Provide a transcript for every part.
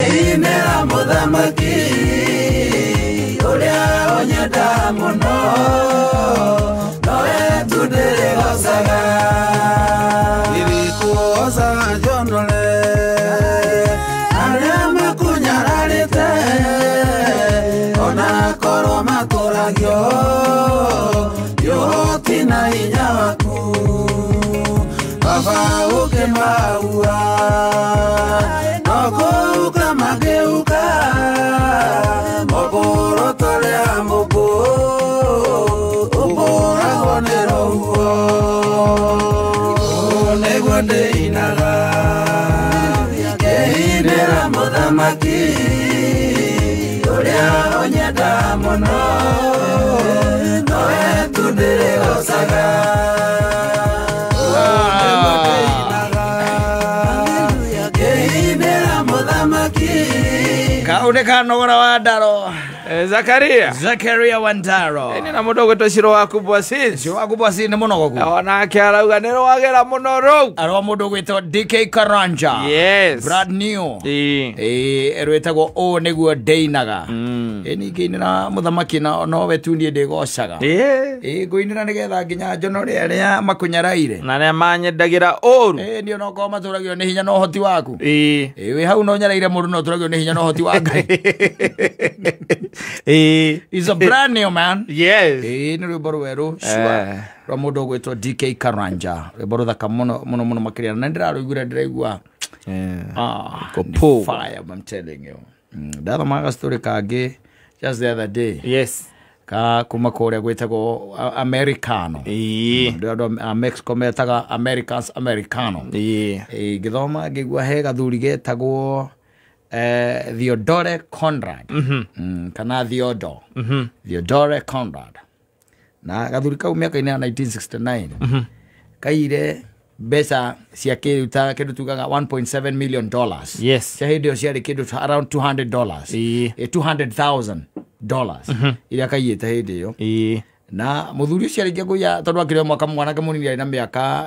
Ngĩinĩra mũthamaki ũrĩa ũnyenda mũno, nowe tu ndĩrĩgocaga. Irikuoca njonore arĩa makũnyararĩte, ona korwo matũragio nĩ ũhoti na hinya waku. Baba ũkĩmaua no kũhuka makĩhuka, mũkũrũ tũrĩa mũkũ ũkũragwo nĩ rũhuho. Ũũ nĩguo ndĩinaga ngĩinĩra mũthamaki ũrĩa ũnyenda mũno, nowe tu ndĩrĩgocaga. Ũũ nĩguo ndĩinaga ngĩinĩra mũthamaki. Kau nĩ kanogora wa ndaro. Zakaria. Zakaria Wandaro. Ĩni na mũndũ ũgwĩtwo Ciro waku Bwasis. Ciro waku Bwasis nĩ mũnogoku. Onake arauga nĩ rwagĩra mũno rũu. Arwa mũndũ ũgwĩtwo DK Karanja. Yes. Brand new. Ĩĩ. Ĩĩ rwĩtagwo ũũ nĩguo ndĩinaga. Ĩĩ ningĩinĩra mũthamaki na nowe tu niĩ ndĩgocaga. Ĩĩ. Ĩĩ ngũinĩra nĩgetha nginya njonore arĩa makũnyaraire. Na arĩa manyendagĩra ũru. Ĩĩ niĩ onokorwo matũragio nĩ hinya na ũhoti waku. Ĩĩ. Ĩĩ wĩ hau no nyaraire mũndũ no ũtũragio nĩ hinya na ũhoti wa Ngai. Ĩĩ. He's a brand new man. Yes. Ĩĩ nĩ rwĩmbo rwerũ sure rwa mũndũ ũgwĩtwo DK Karanja. Rwĩmbo rũthaka mũno mũno mũno makĩria na ndĩrarũiguire ndĩraigua Kũpũ. fire, I'm telling you. Ndathomaga story kangĩ just the other day. Yes. Ka kuma kũrĩa gwĩtagwo Americano. Ĩĩ. Ndio andũ a Mexico metaga Americans Americano. Ĩĩ. Ĩĩ ngĩthoma ngĩigua he gathuri getagwo Theodore Conrad. Kana Theodore. Theodore Conrad. Na gathuri kau mĩaka-inĩ ya 1969 kaire mbeca cia kĩrĩu ta kĩndũ tugaga $1.7 million. Yes. Cia hĩndĩ ĩyo ciarĩ kĩndũ ta around $200. Ĩĩ. $200,000 iria kaiyĩte hĩndĩ ĩyo. Ĩĩ. Na mũthuri ũcio arĩkia kũiya tondũ akĩrĩ o mwaka mwanake mũnini arĩ na mĩaka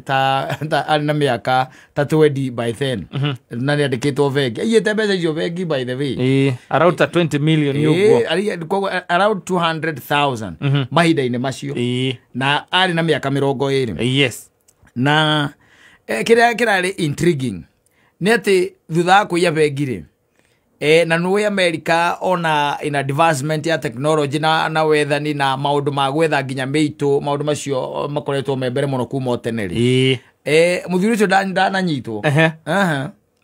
ta arĩ na mĩaka ta 20 by then. Na nĩ andĩkĩtwo bengi. Aiyĩte mbeca icio bengi by the way. Ĩĩ. Around ta 20 million ũguo. Ĩĩ, koguo around 200,000 mahinda-inĩ macio. Ĩĩ. Na arĩ na mĩaka 20. Yes. Na kĩrĩa kĩrarĩ intriguing nĩ atĩ thutha wa kũiya bengi rĩ, na nũĩ America ona ina advancement ya technology na wethani na maũndũ ma gwetha nginya mĩitũ, maũndũ macio makoretwo me mbere mũno kuma o tene rĩ. Ĩĩ. Mũthuri ũcio ndananyitwo. Ehe.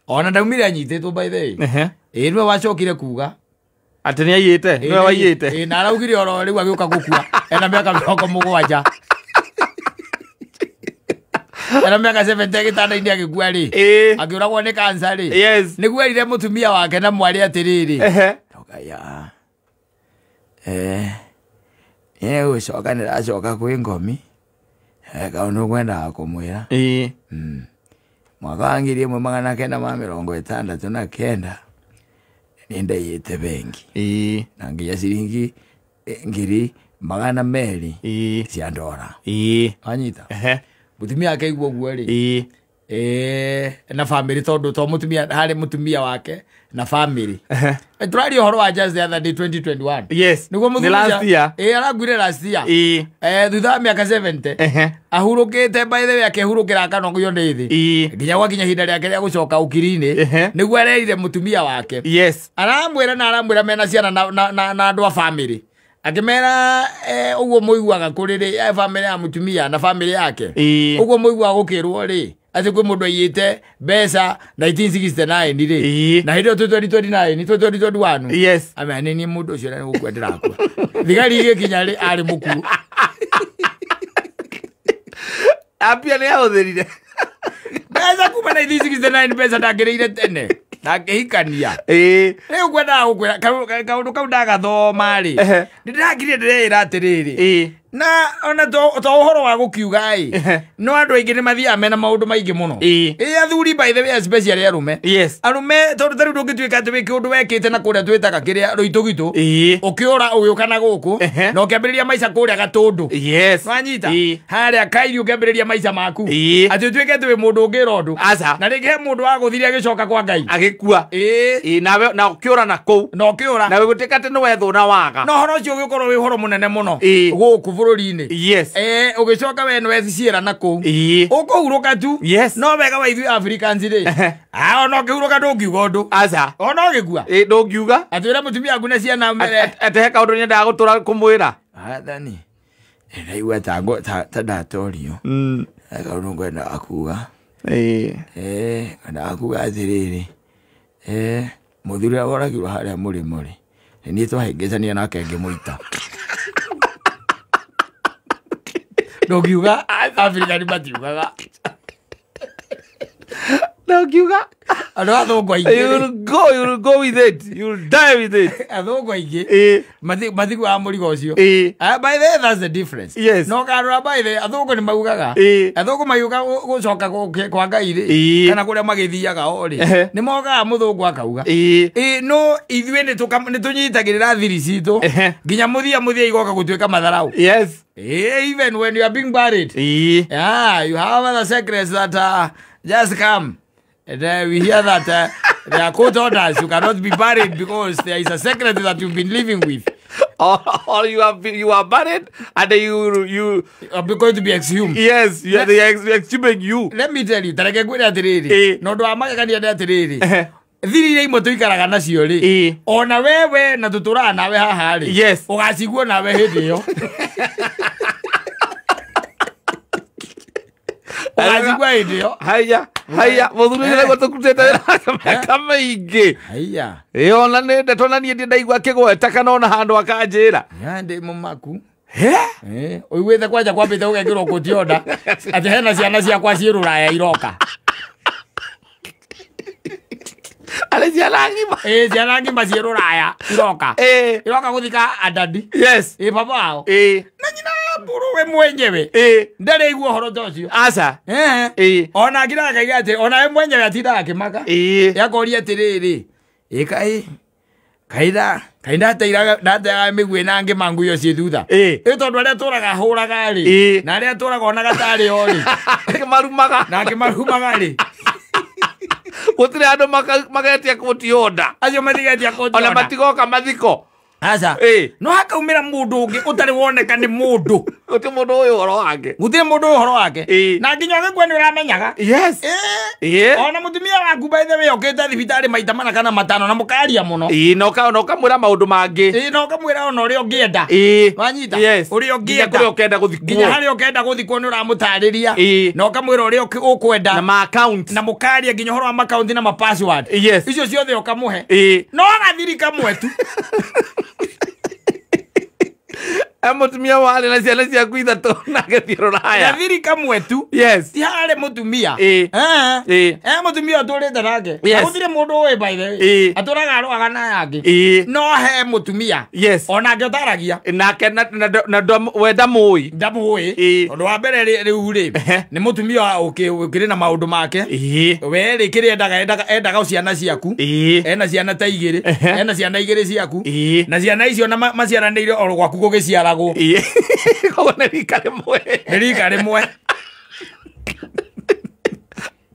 Ona ndaumire anyitĩtwo by the way. Ehe. Ĩĩ nĩwe wacokire kuga atĩ nĩ aiyĩte, nĩwe waiyĩte. Ĩĩ na araugire oro rĩu agĩũka gũkua ena mĩaka 70. Ena mĩaka 70 gĩtanda-inĩ agĩkua rĩ. Ĩĩ. Akĩũragwo nĩ cancer rĩ. Yes. Nĩguo erire mũtumia wake na mwarĩ atĩrĩrĩ. Ehe. Ndauga niĩ gũcoka nĩracoka kwĩ ngomi. Kaũndũ ngwendaga kũmwĩra. Ĩĩ. Mwaka wa 1969 nĩ ndaiyĩte bengi. Ĩĩ. Na nginya ciringi 200,000 Ĩĩ. cia ndora. Ĩĩ. Wanyita? Ehe. Mũtumia akaigua ũguo rĩ. Ĩĩ. Na family tondũ to mũtumia harĩ mũtumia wake na family. Ehe. Tũraria ũhoro wa just the other day 2021. Yes. Nĩguo mũthuri Nĩ last year. Ĩĩ arakuire last year. Ĩĩ. Thutha wa mĩaka 70. Ehe. Ahurũkĩte by the way akĩhurũkĩra akanogio nĩ thĩ. Ĩĩ. Nginya gwakinya ihinda rĩake rĩa gũcoka ũkiri-inĩ. Ehe. Nĩguo arerire mũtumia wake. Yes. Aramwĩra na aramwĩra mena ciana na andũ a family. Akĩmera ũguo mũiguaga kũrĩ rĩ family ya mũtumia na family yake. Ĩĩ. Ũguo mũiguaga gũkĩrwo rĩ atĩ kwĩ mũndũ aiyĩte mbeca 1969 rĩ. Ĩĩ. Na hĩndĩ ĩyo twĩ 2029, twĩ 2021. Yes. Amera nĩ niĩ mũndũ ũcio na nĩ gũkua ndĩrakua. Thigari igĩkinya rĩ arĩ mũkuũ. Ambia nĩ ahũthĩrire. Mbeca kuma 1969 mbeca ndangĩrĩire tene. Ndangĩhikania. Ĩĩ. Rĩu ngwendaga gũkwĩra kaũndũ kau ndagathoma rĩ. Ehe. Nĩ ndĩrakire ndĩreĩra atĩrĩrĩ. Ĩĩ. Na ona to ũhoro wa gũkiuga ĩ no andũ aingĩ nĩ mathiaga mena maũndũ maingĩ mũno. Ĩĩ. Ĩ athuri by the way especially arũme. Yes. Arũme tondũ ta rĩu ndũngĩtuĩka atĩ wĩ kĩũndũ wekĩte na kũrĩa twĩtaga kĩrĩa rũitũgitũ. Ĩĩ. Ũkĩũra ũgĩũka na gũkũ Ehe. na ũkĩambĩrĩria maica kũrĩa Gatũndũ. Yes. Wanyita Ĩĩ. harĩa Kairi ũkĩambĩrĩria maica maku. Ĩĩ. Atĩ ũtuĩke atĩ wĩ mũndũ ũngĩra ũndũ. Aca. Na rĩngĩ he mũndũ wagũthire agĩcoka kwa Ngai. Agĩkua. Ĩĩ. Ĩĩ nawe na ũkĩũra na kũu. Na ũkĩũra. Na gũtuĩka atĩ nĩ wethũ na waga. Na ũhoro ũcio ũgĩkorwo wĩ ũhoro mũnene mũno. Ĩĩ. Gũkũ bũrũri-inĩ. Yes. Ũgĩcoka we nĩ weciĩra na kũu. Ĩĩ. Ũkũhurũka tu. Yes. No wega wa ithuĩ Africans rĩ. Ehe. Ah, ona ũkĩhurũka ndũngiuga ũndũ. Aca. Ona ũgĩkua. Ĩĩ ndũngiuga. Atwĩra mũtumia waku na ciana mbere. Atĩ he kaũndũ nyendaga gũtũra kũmwĩra. Athani ndaigua ta ta ndatorio. Kaũndũ ngwendaga kuga. Ĩĩ. Ngwendaga kuga atĩrĩrĩ, mũthuri ũrĩa woragirwo harĩa mũrĩmo rĩ, nĩ niĩ twahĩngĩcania nake ngĩmũita. Ndũngiuga Africa nĩ matiugaga. Ndũngiuga. Andũ athũngũ aingĩ. You'll go with it. You'll die with it. Athũngũ aingĩ. Ĩĩ. Matiguaga mũrigo ũcio. Ĩĩ. By the way, that's the difference. Yes. No karora by the way, athũngũ nĩ maugaga. Ĩĩ. Athũngũ magiũka gũcoka kwa Ngai rĩ. Ĩĩ. Kana kũrĩa magĩthiaga o rĩ. Ehe. Nĩ mokaga mũthũngũ akauga. Ĩĩ. Ĩĩ no ithuĩ nĩ tũnyitagĩrĩra thiri citũ. Ehe. Nginya mũthia mũthia igoka gũtuĩka matharau. Yes. Ĩĩ, even when you are being buried. Ĩĩ. Yeah, you have other secrets that just come. And we hear that there are court orders. You cannot be buried because there is a secret that you've been living with. Or you are buried and you are going to be exhumed. Yes, you are they exhuming you. Let me tell you, tareke ngwĩre atĩrĩrĩ. Na ũndũ wa magegania nĩ atĩrĩrĩ. Thiri iria imwe tũikaraga nacio rĩ. Ona wewe na tũtũraga nawe haha rĩ. Yes. Ũgaciguo nawe hĩndĩ ĩyo. Ũgacigua hĩndĩ ĩyo. Haya. Haya, mũthuri ũcio nĩguo tũkutĩte wĩra mĩaka mĩingĩ. Haya. Ĩĩ ona nĩ ndeto na niĩ ndirĩ ndaigua akĩgweta kana ona handũ akanjĩra. Ya ndĩ mũmaku. He? Ũiguĩte kwanja kwambĩte gũgekĩrwo kũti order atĩ hena ciana ciakwa ciĩ rũraya iroka. Arĩ ciana ng'ima. Ĩĩ ciana ng'ima ciĩ rũraya iroka. Ĩĩ. Iroka gũthika andadi. Yes. Ĩĩ baba wao. Ĩĩ. Na nyina mbũrũ we mwenyewe. Ĩĩ. Ndarĩ aigua ũhoro ta ũcio. Aca. Ĩĩ. Ona akiraga akauga atĩ ona we mwenyewe atindaga akĩmaka. Ĩĩ. Akoria atĩrĩrĩ, ĩ kaĩ kaĩ ndateaga mĩguĩ na ngĩma nguo ciĩ thutha. Ĩĩ. Ĩ tondũ arĩa tũraga hũraga rĩ. Ĩĩ. Na arĩa tũraga onaga tarĩ o rĩ. Akĩmarumaga. Na akĩmarumaga rĩ. Gũtirĩ andũ magetia kũti order. Acio matigetia kũti order. Ona matigoka mathiko. Aca. Ĩĩ. No hakaumĩra mũndũ ũngĩ ũtarĩ woneka nĩ mũndũ. Gũtirĩ mũndũ ũyũ ũhoro wake. Gũtirĩ mũndũ ũyũ ũhoro wake. Ĩĩ. Na nginya ũgĩkua nĩ ũramenyaga. Yes. Ĩĩ. Ona mũtumia waku by the way okĩte thibitarĩ maita mana kana matano na mũkaria mũno. Ĩĩ, na ũkamwĩra maũndũ mangĩ. Ĩĩ, na ũkamwĩra ona ũrĩa ũngĩenda. Ĩĩ. Wanyita? Yes. Ũrĩa Nginya ũngĩenda. kũrĩa ũkenda gũthikwo. Nginya harĩa ũkenda gũthikwo nĩ ũramũtarĩria. Ĩĩ. Na ũkamwĩra ũrĩa ũkwenda. Na ma account. Na mũkaria nginya ũhoro wa ma account na ma password. Yes. Icio ciothe ũkamũhe. Ĩĩ. No gathiri kamwe tu. Mũtumia warĩ na ciana ciaku ithatũ na agĩthiĩ rũraya. Gathiri kamwe tu. Yes. Ti harĩ mũtumia. Ĩĩ. Ĩĩ. Mũtumia ũtũrĩte nake. Yes. Gũtirĩ mũndũ ũĩ by the way. Ĩĩ. Atũraga arũaga na aya angĩ. Ĩĩ. No he mũtumia. Yes. Onake ũtaragia. Nake na we ndamũĩ. Ndamũĩ. Ĩĩ. Ũndũ wa mbere rĩu rĩ, nĩ mũtumia ũkĩrĩ na maũndũ make. Ĩĩ. We rĩ kĩrĩa endaga ciana ciaku. Ĩĩ. Ena ciana ta igĩrĩ. Ena ciana igĩrĩ ciaku. Ĩĩ. Na ciana icio na maciaranĩire oro gwaku gũgĩciaragwo. Ĩĩ. Koguo nĩ rika rĩmwe. Nĩ rika rĩmwe.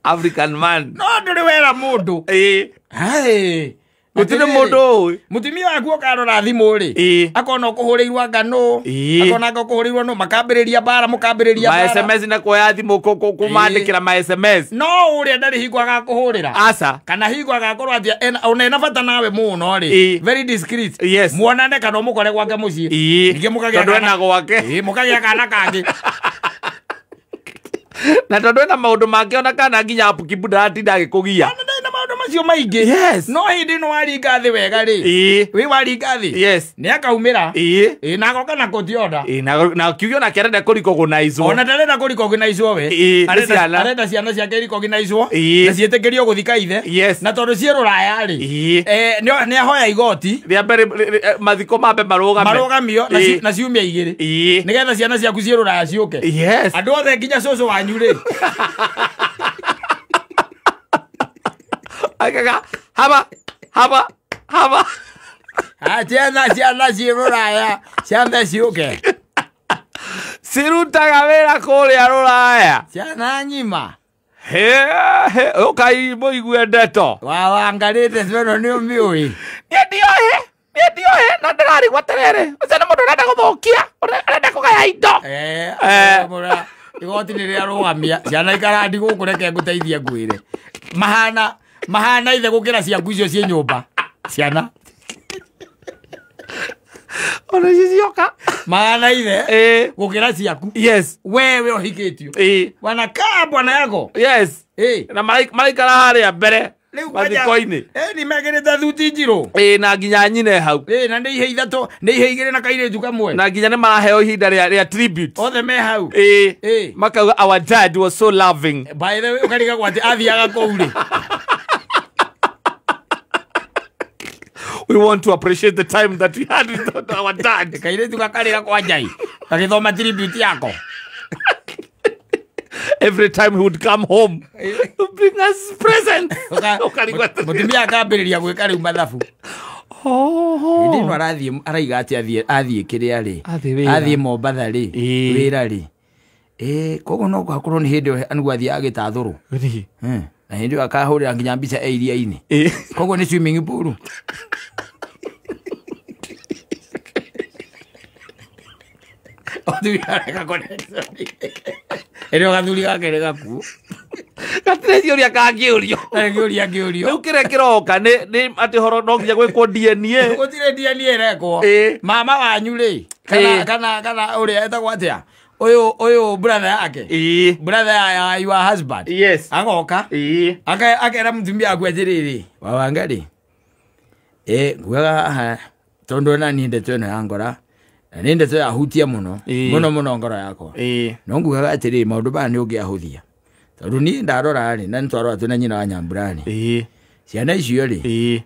African man. No ndũrĩ wera mũndũ. Ĩĩ. Hai. Gũtirĩ mũndũ ũĩ. Mũtumia waku ũkarora thimũ rĩ. Ĩĩ. Akona ũkũhũrĩirwo anga nũ. Ĩĩ. Akona anga ũkũhũrĩirwo nũ. Makambĩrĩria mbara, mũkambĩrĩria Ma mbara. SMS na kuoya thimũ kũmandĩkĩra ma SMS. No ũrĩa ndarĩ hingo agakũhũrĩra. Aca. Kana hingo agakorwo atĩ ona ena bata nawe mũno rĩ. Ĩĩ. Very discreet. Yes. Muonane kana ũmũkore gwake mũciĩ. Ĩĩ. Ningĩ mũkagĩa Tondũ ena gwake. Ĩĩ, mũkagĩa kana kangĩ. Na tondũ ena maũndũ make ona kana nginya apu kibu ndaratinda agĩkũgia. Ona ndarĩ na maũndũ macio macio maingĩ. Yes. No hĩndĩ ĩno waringa thĩ wega rĩ. Ĩĩ. Wĩ waringa thĩ. Yes. Nĩ akaumĩra. Ĩĩ. Ĩĩ, na agoka na kũtionda. Ĩĩ, na kiugio nake arenda kũrecognizewo. Ona ndarenda kũrecognizewo we. Ĩĩ, nĩ Arenda ciana. arenda ciana ciake irecognizewo. Ĩĩ. Na ciĩtĩkĩrio gũthika ithe. Yes. Na tondũ ciĩ rũraya rĩ. Ĩĩ. Nĩ ahoya igoti. Rĩa mbere mathiko mambe marũgame. Marũgamio Ĩĩ. na ciumia igĩrĩ. Ĩĩ. Nĩgetha ciana ciaku ciĩ rũraya ciũke. Yes. Andũ othe nginya cũcũ wanyu rĩ. Akaga haba haba haba. Ciana ciana ciĩ rũraya ciambe ciũke. Cirutaga wĩra kũrĩa rũraya. Ciana ng'ima. He he ũkai mũigue ndeto. Wawangarĩte ĩno nĩ ũmĩũĩ. Niĩ ndioĩ, niĩ ndioĩ na ndĩrarigwo atĩrĩrĩ, ũcio nĩ mũndũ ũrenda gũthũkia, ũrenda kũgaya indo. Mũra, igoti nĩ rĩarũgamia ciana ikarandi gũkũ reke ngũteithie ngwĩre. Mahana mahana ithe gũkĩra ciaku icio ciĩ nyũmba. Ciana. Ona ici cioka. Mahana ithe Ĩĩ. gũkĩra ciaku. Yes. Wewe ũhikĩtio. Ĩĩ. Wanakaa bwana yako. Yes. Ĩĩ. Na maraikara harĩa mbere Rĩu kwanja- mathiko-inĩ. Ĩĩ, nĩ mekĩrĩte thuti njirũ. Ĩĩ, na nginya nyine hau. Ĩĩ, na nĩ ihe ithatũ, nĩ ihe igĩrĩ na kairĩtu kamwe. Na nginya nĩ maraheo ihinda rĩa tribute. Othe me hau. Ĩĩ. Ĩĩ. Makauga our dad was so loving. By the way, ũkarigagwo atĩ athiaga kũu rĩ. We want to appreciate the time that we had with our dad. Kairĩtu gakarĩra kwa njai. Gagĩthoma tribute yako. Every time he would come home to bring us presents. Ũkarigwo atĩrĩrĩ. Mũtumia akambĩrĩria gwĩka rĩu mathabu. Oh. Hĩndĩ ĩno arathiĩ araiga atĩ athiĩ kĩrĩa rĩ. Athiĩ wĩra. Athiĩ Mombatha rĩ. Ĩĩ. Wĩra rĩ. Ĩĩ, koguo no hakorwo nĩ hĩndĩ ĩyo nĩguo athiĩ agĩtathũrwo. Ĩĩ. Na hĩndĩ ĩyo akahũrĩra nginya mbica e iria-inĩ. Ĩĩ. Koguo nĩ swimming pool. Mũtumia areka connection. Ĩrĩa gathuri gake nĩ gakuũ. Gatirĩ ciũria kangĩũrio. Ndarĩ kĩũria kĩũrio. Rĩu kĩrĩa kĩroka nĩ atĩ horo no nginya gwĩkwo DNA. Gũtirĩ DNA ĩrekwo. Ĩĩ. Mama wanyu rĩ, Ĩĩ. kana ũrĩa etagwo atĩa? Ũyũ brother yake. Ĩĩ. Brother ya your husband. Yes. Agoka. Ĩĩ. Akera mũtumia aku atĩrĩrĩ, wawanga rĩ, ngugaga haha tondũ ona niĩ ndeto ĩno ya ngora, na nĩ ndeto yahutia mũno, Ĩĩ. mũno mũno ngoro yakwa. Ĩĩ. No ngugaga atĩrĩrĩ, maũndũ maya nĩ ũngĩahũthia. Tondũ niĩ ndarora rĩ, na nĩtwarora twĩna nyina wa Nyambura rĩ, Ĩĩ. ciana icio rĩ, Ĩĩ.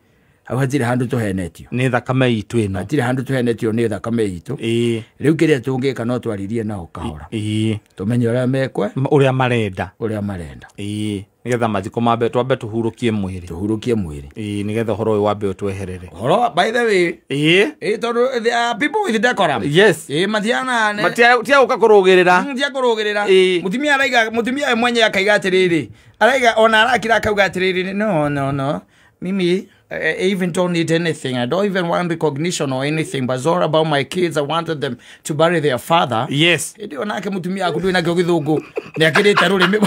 hau hatirĩ handũ tũhenetio. Nĩ thakame itũ ĩno. Hatirĩ handũ tũhenetio nĩ thakame itũ. Ĩĩ. Rĩu kĩrĩa tũngĩka no twaririe nao kahora. Ĩĩ. Tũmenye ũrĩa mekwe, Ũrĩa marenda. ũrĩa marenda. Ĩĩ. Nĩgetha mathiko mambe twambe tũhurũkie mwĩrĩ. Tũhurũkie mwĩrĩ. Ĩĩ, nĩgetha ũhoro ũyũ wambe ũtweherere. Ũhoro, by the way, Ĩĩ. ĩĩ tondũ there are people with decorum. Yes. Ĩĩ, matiana ne. Matia gũka kũrũgĩrĩra. Tia kũrũgĩrĩra. Ĩĩ. Mũtumia araiga, mũtumia we mwenyewe akaiga atĩrĩrĩ. Araiga ona arakira akauga atĩrĩrĩ, no no no. Mimi I even don't need anything. I don't even want recognition or anything, but it's all about my kids. I wanted them to bury their father. Yes. Hĩndĩ ĩyo nake mũtumia aku ndũĩ nakĩo gĩthũngũ nĩ akĩrĩte rũrĩmĩ.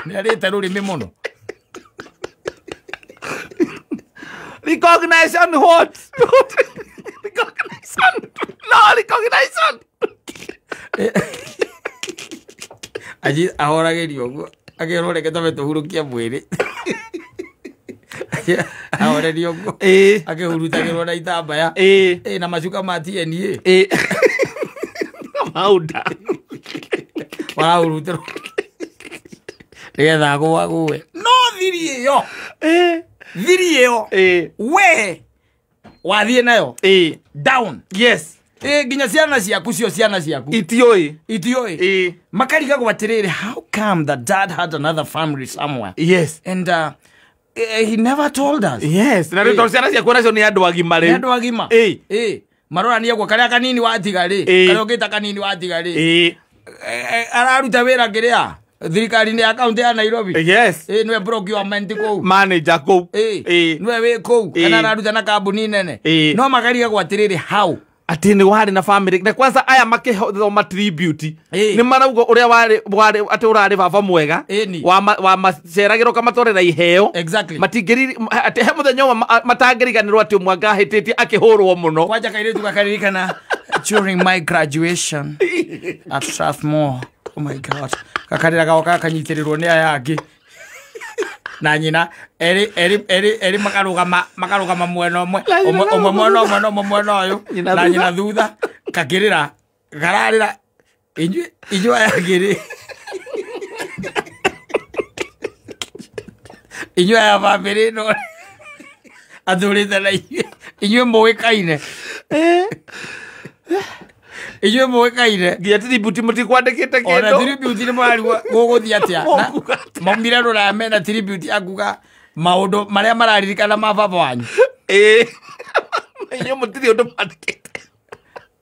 Nĩ arĩte rũrĩmĩ mũno. Recognition what? Recognition. No, recognition. Aji ahoragĩrio ũguo akerwo reke twambe tũhurũkie mwĩrĩ. Ahorerio ũguo. Ĩĩ. Akĩhurutagĩrwo na itambaya. Ĩĩ. Ĩĩ, na macuka ma TNA. Ĩĩ. Maunda. Marahurutĩrwo nĩgetha agũagũe. No thiri ĩyo. Ĩĩ. Thiri ĩyo. Ĩĩ. We wathiĩ nayo Ĩĩ. down. Yes. Ĩĩ, nginya ciana ciaku cio ciana ciaku Itiũĩ. itiũĩ. Ĩĩ. Makarigagwo atĩrĩrĩ, how come that dad had another family somewhere? Yes. And he never told us. Yes. Na rĩu tondũ ciana ciaku nacio nĩ andũ agima Nĩ rĩu. andũ agima. Ĩĩ. Ĩĩ. Marorania guo karĩa kanini watiga rĩ, Ĩĩ. karĩa ũngĩta kanini watiga rĩ. Ĩĩ. Araruta wĩra kĩrĩa thirikari-inĩ ya kaunti ya Nairobi. Yes. Ĩĩ, nĩwe procurement kũu. Manager kũu. Ĩĩ. Ĩĩ. Nĩwe wĩ kũu Ĩĩ. kana araruta na kambuni nene. Ĩĩ. No makarigagwo atĩrĩrĩ, how? Atĩ nĩ warĩ na family na kwanza aya makĩthoma tribute Ĩĩ. nĩ marauga ũrĩa warĩ atĩ ũrarĩ baba mwega Ĩni. wa maceragĩra ũkamatwarĩra iheo. Exactly. Matingĩriri atĩ he mũthenya ũmwe matangĩriganĩrwo atĩ ũmwe angahĩtĩtie akĩhũrwo mũno. Kwanja kairĩtu gakaririkana during my graduation at Strathmore. Oh my God. Gakarĩra gagoka gakanyitĩrĩrwo nĩ aya angĩ. Na nyina eri eri eri eri makarugama makarugama mwena umwe umwe mwena umwe no mwena uyu na nyina thutha kakirira gararira inyuĩ inyuĩ aya ngiri inyuĩ aya bamĩrĩ ĩno athurĩte na inyuĩ inyuĩ mũĩkaine inyuĩ mũĩkaine nginya tribute mũtikwandĩkĩte kĩndũ ona tribute nĩ mũrarigwo gũgũthiĩ atĩa maumire rũraya mena tribute ya kuga maũndũ marĩa mararirikana ma baba wanyu inyuĩ mũtirĩ ũndũ mwandĩkĩte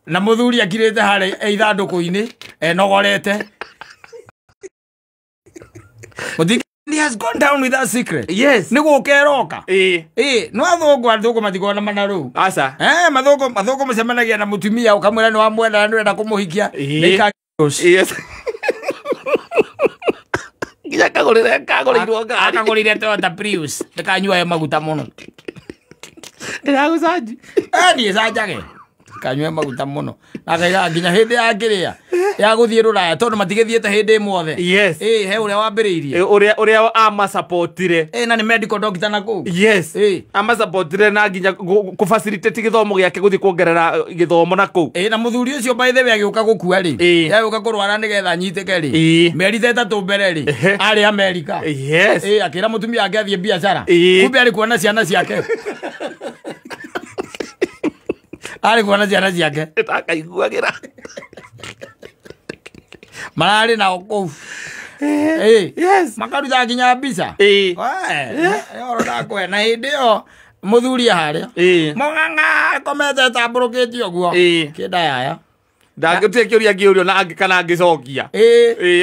na muthuri akirite harĩa ithandũkũ-inĩ enogorete. Mũthiki has gone down with that secret. Yes. Nĩ gũka ĩroka. No athũngũ athũngũ matigona mana rĩu. Aca. Mathũngũ mathũngũ mũcemanagia na mũtumia ũkamwĩra nĩ wamwenda na nĩũrenda kũmũhikia. Yes. Nginya kagũrĩre kagũrĩirwo ngari. Akagũrĩire Toyota Prius. Ndĩkanyuae maguta mũno. Ndĩragũcanji. Niĩ canjage. Kanyue maguta muno na kaiga nginya hindi ya ngiria ya guthie ruraya tondu matigithiete hindi imwe. Yes. He uria wambiriirie uria uria amasupportire na ni medical doctor na kuu. Yes. Amasupportire na nginya ku facilitate githomo giake guthi kuongerera githomo na kuu. Na muthuri ucio by the way agiuka gukua ri yagiuka kurwara nigetha nyitike ri mieri ta 3 mbere ri ari America. Yes. Akira mutumia ake athie biacara kumbe ari kuona ciana ciake. Ari kuona ciana ciake ndakaiguagira mararĩ nao kũu. Yes. Makaruta nginya mbica. Oro ndakwe na hĩndĩ ĩyo mũthuri harĩa mũng'ang'a komete tambũrũkĩtie ũguo kĩnda yaya ndangĩtia kĩũria ngĩũrio na kana angĩcokia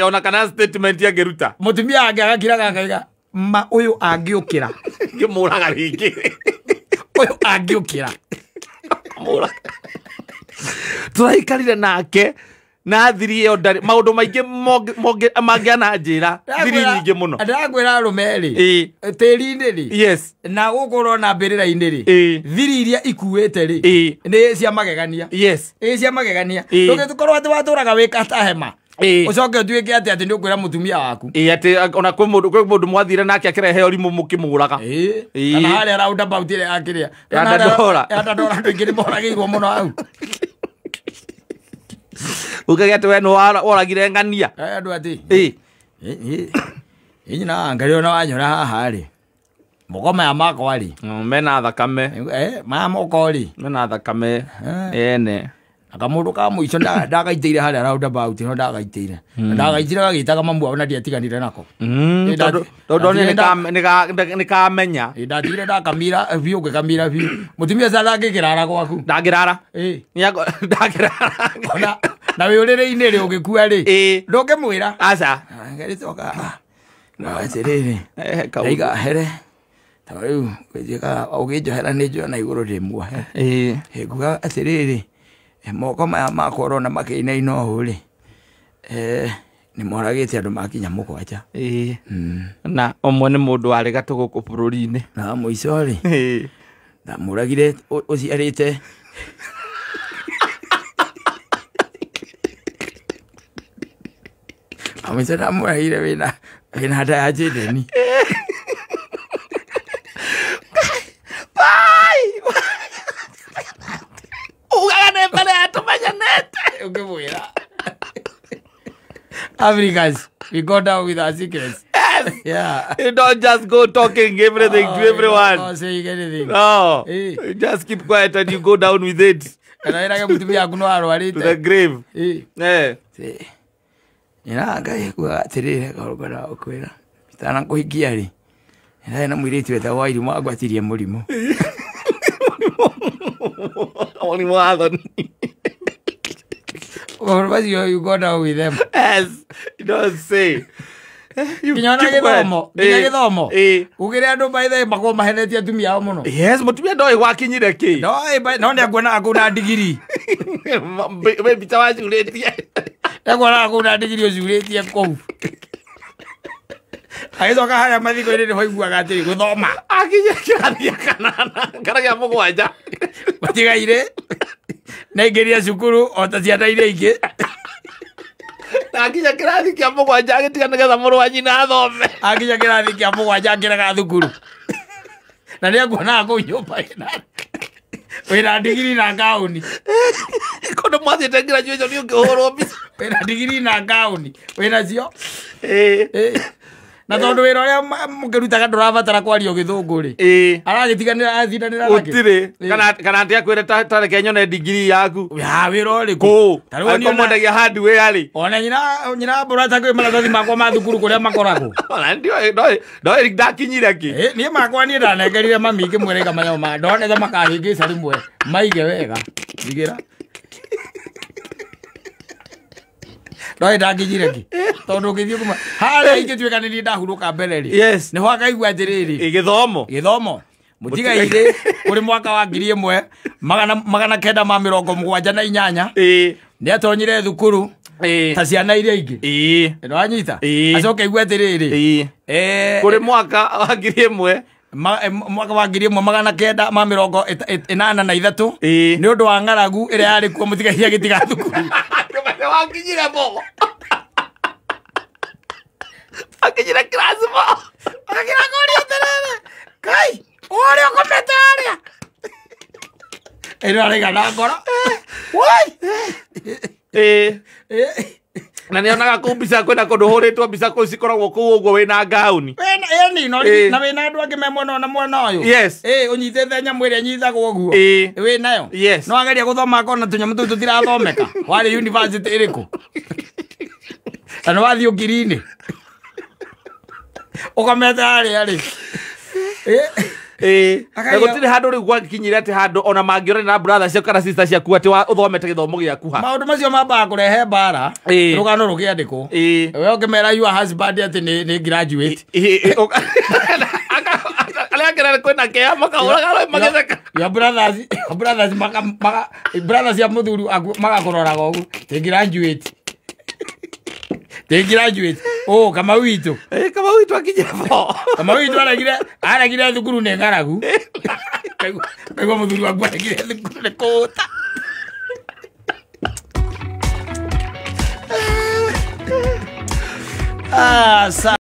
ona kana statement angĩruta mũtumia wake agakiraga akaiga ma ũyũ angĩũkĩra ngĩmũraga rĩngĩ ũyũ angĩũkĩra turaikarire nake na thiri iyo ndari maundu maingi mangĩana njĩra thiri nyingĩ mũno ndĩrakwĩra arũme rĩ tĩri-inĩ rĩ. Yes. Na gũkũ ũrona mbĩrĩra-inĩ rĩ thiri iria ikuĩte rĩ nĩ cia magegania. Yes. Cia magegania ndũgĩkorwo atĩ watũraga wĩ kata hema ucoke utuike ati ati nĩ ũkwĩra mũtumia waku atĩ ona kwĩ mũndũ mwathire nake akĩrehe ũrimũ mũkĩmũraga kana harĩa roundabout ĩrĩa akĩrĩa ya Dandora ya Dandora andũ aingĩ nĩ moragĩirwo mũno hau ukage atĩ we nĩ woragire ng'ania andũ atĩ nyina ngai ona wanyora haha rĩ moko maya makwa rĩ mena thakame maya moko rĩ mena thakame ene akamundu ka muico ndagaiteire haria roundabout no ndagaiteire ndagaitire gagitaga mamu wao na ndiatiganire nako tondu ni kamenya ndatigire ndakamira biũ ngĩkamira biũ mũtumia ũcio ndangĩkĩrara gwaku ndangĩrara ndangĩrara na wĩ ũrĩrĩ-inĩ rĩ ũgĩkua rĩ ndũngĩmwĩra aca ngagĩcoka atĩrĩrĩ ndaiga here ta rĩu ngĩnjĩka ũkĩnjohera nĩ njoya na igũrũ ndĩ muohe nguga atĩrĩrĩ moko maya makwa ũrona makĩinaina ũũ rĩ nĩ moragĩte andũ makinya 7 na ũmwe nĩ mũndũ warĩ gatũ gũkũ bũrũri-inĩ na mũico rĩ ndamũragire ũciarĩte mũico ndamũragire wĩna nda ya Jayden. Africans, we go down with our secrets. Yes. Yeah. You don't just go talking everything to everyone. Not saying anything. No. You just keep quiet and you go down with it. To the grave. Ina ngai kuga atirire kaũndũ ũkwĩra itanakũhikia rĩ ndarĩ na mũirĩtu wetagwo Wairimũ angwatirie mũrimũ Mũrimũ wa thoni. Maũndũ you go down with them. Yes, you don't say. Nginya ona gĩthomo, nginya gĩthomo. Ugire andũ by the way makorwo mahenetie atumia ao mũno. Yes, mũtumia ndoĩ gwakinyire kĩ. Ndoĩ, no nĩanguonaga kũu na ndigiri. We mbica wacurĩtie. Nĩanguonaga kũu na ndigiri ũcurĩtie kũu. Agĩcoka harĩa mathiko-inĩ nĩho aiguaga atĩrĩ gũthoma. Akinya kĩrathi gĩa kanana kana gĩa 7. Matigaire. Naingĩrire cukuru o ta ciana iria ingĩ. Na akinya kĩrathi kĩa mũgwanja agĩtiga nĩgetha mũrũ wa nyina athome. Akinya kĩrathi kĩa mũgwanja akĩrega thukuru. Na nĩ akuonaga kũu nyũmba wĩna ndigiri na ngaũni. Kũndũ mwathiĩte graduation ũkĩhũrwo mbica. Wĩna ndigiri na ngaũni. Wĩna cio? Na tondũ wĩra ũrĩa mũkĩrutaga ndũrabatara kwario gĩthũngũ rĩ. Aragĩtiganĩra athindanĩra nakĩ? Gũtirĩ. Kana atĩ akwĩre ta reke nyone ndigiri yaku. Ya wĩra ũrĩkũ? Kũũ. Angĩkorwo mwendagia hardware rĩ. Ona nyina mbũra ta kwĩ maratathi makwa ma thukuru kũrĩa makoragwo. Ona ndioĩ ndoĩ ndakinyire kĩ. Niĩ makwa niĩ ndanengerire mami ngĩmwĩra iga manyamũ ma ndonete makahĩngĩca rĩmwe maige wega. Ndigĩra. Ndoĩ ndakinyire kĩ. Tondũ ũngĩthiĩ kuma harĩa ingĩtuĩka nĩ niĩ ndahurũka mbere rĩ. Yes. Nĩho akaigua atĩrĩrĩ. Gĩthomo. Gĩthomo. Mũtigairĩ kũrĩ mwaka wa 1978. Nĩ atonyire thukuru. Ta ciana iria ingĩ. Nĩwanyita? Acoke aigue atĩrĩrĩ. Kũrĩ mwaka wa 1000 mwaka wa 1983 nĩ ũndũ wa ng'aragu ĩrĩa yarĩ kuo mũtigairĩ agĩtiga thukuru. Wakinyire bo. Akinyire class bo. Akira kũria atĩrĩrĩ. Kai, ũrĩa ũkomete harĩa. Ĩno araiga na ngoro. Woi. Na nĩonaga kũu mbica kwĩna kũndũ hũrĩtwo mbica kũu cikoragwo kũu ũguo wĩna ngaũni. Wĩna ĩni no na wĩna andũ angĩ me mwena na mwena ũyũ. Yes. Ũnyitĩte nyamũ ĩrĩa ĩnyitagwo ũguo. Wĩnayo. Yes. No ageria gũthoma akona tũnyamũ tũu tũtirathomeka. Warĩ university ĩrĩkũ? Na nĩ wathiĩ ũkiri-inĩ. Ũkomete harĩa rĩ. Na gũtirĩ handũ rĩu gwakinyire atĩ handũ ona mangĩorana na brother ciaku kana sister ciaku atĩ ũthomete gĩthomo gĩaku ha. Maũndũ macio mambaga kũrehe mbara. Rũgano rũkĩandĩkwo. We ũkĩmera your husband atĩ nĩ graduate. Arĩa angĩ kwĩna kĩeha makahũraga magĩtheka. Your brothers brothers cia mũthuri magakũroraga ũguo. Ti graduate. Ti graduate. Oh, Kamau witũ. Kamau witũ akinyire bo. Kamau witũ aregire thukuru nĩ ng'aragu. Kaigua mũthuri waku aregire thukuru nĩ kũũta. Ah, sa